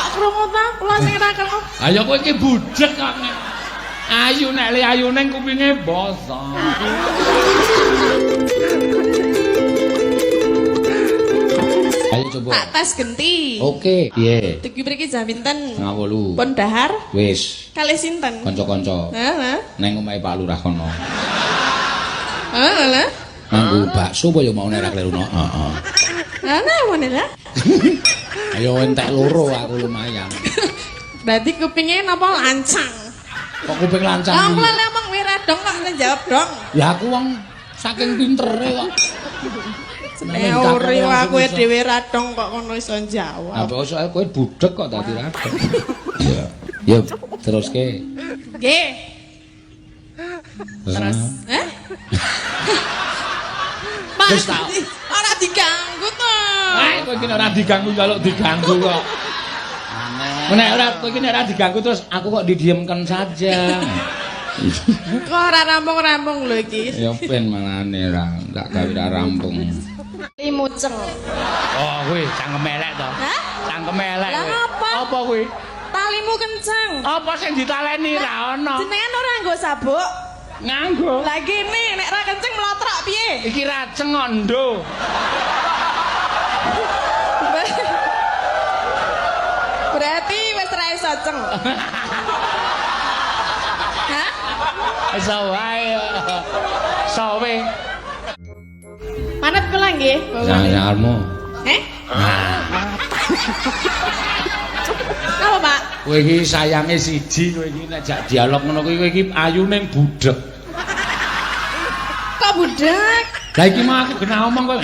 Kok krungu ta? Kula sing ora krungu. Ayo kowe iki budhek kok. Ayu nek le ayu ning kupinge bosok. Ayo coba. Tak tes genti. Oke, piye? Dugi mriki jam pinten? 7:30. Pun dahar? Wis, Kalih sinten? kanca-kanca. Heeh. Neng omahe Pak Lurah kono. Heeh, lha. Nganggo bakso apa ya mau nek ora kleru no? Heeh. Lah ngene lah. Ayo entek loro aku lumayan. Berarti kupinge napa lancang? Kok kuping lancang? Lah kula ngomong kowe ra dong kok jawab dong. Lah aku wong saking pintere kok. Teori aku dhewe ra dong kok kono iso jawab. Lah kok kowe budhek kok dadi ra dong. Iya. Ya teruske. Nggih. Terus, eh? Pak, Wis tak. Ora diganggu to. Ae kowe iki ora diganggu njaluk diganggu kok. Aneh. Nek ora kowe iki nek ora diganggu terus aku kok didiemkan saja. Kok ora rampung-rampung lho iki. Ya ben malane ora tak gawe ora rampung. Limuceng. Oh kuwi cangkem elek to. Hah? Cangkem elek. Lah apa? Apa kuwi? Talimu kenceng. Apa sing ditaleni ra ono? Jenengan ora nganggo sabuk. Nganggo. Lah gini nek ra kenceng mlotrak piye? Iki raceng kok ndo. Berarti wis ra iso ceng. Hah? Iso wae. Sowe. Manut kula nggih. Sangarmu. Eh? Nah. Napa, Pak? Kowe iki sayange siji kowe iki nek jak dialog ngono kuwi kowe iki ayu ning budhek. Kok budhek? Lah iki mah aku genah omong kowe.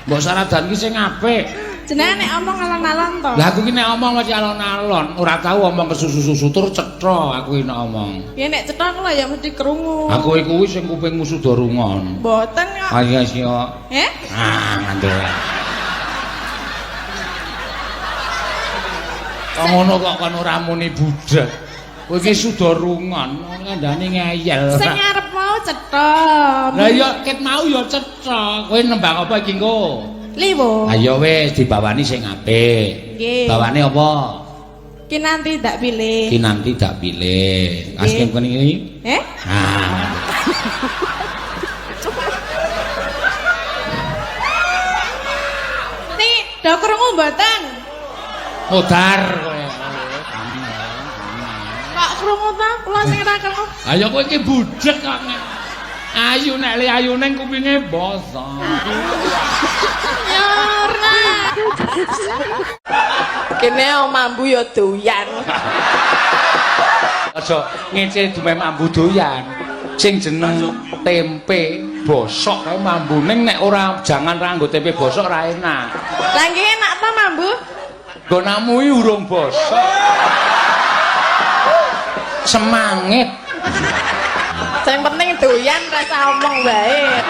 Mbok saradan ki sing apik. Jenengan nek omong alon-alon to. Lah aku ki nek omong mesti alon-alon, ora tau omong kesusu-susu tur cetha aku ki nek omong. Ya nek cetha kula ya mesti krungu. Aku iku kuwi sing kupingmu suda rungon. Mboten kok. Ayo sio. Eh? Ah, ngandel. Kok ngono kok kon ora muni budhek. Kowe iki suda rungon, kandhane ngeyel. Sing ngarep mau cetha. Lah ya ket mau ya cetha. Kowe nembang apa iki engko? Liwo. Ayo wis dibawani sing apik. Nggih. Bawane apa? Kinanti tak pilih. Kinanti tak pilih. Asking kene iki. Eh? Ah. Nih, do krungu mboten? Modar kowe. Kok krungu ta? Kula sing ora krungu. Ayo kowe iki budhek kok. Ayu nek le ayu ning kupinge bosok. Ya ora. Kene mambu ya doyan. Aja ngece dumeh mambu doyan. Sing jeneng tempe bosok kae mambu ning nek ora jangan ra nganggo tempe bosok ora enak. Lah nggih enak ta mambu? Nggonamu iki urung bosok. Semangit. Sing penting doyan rasa omong wae.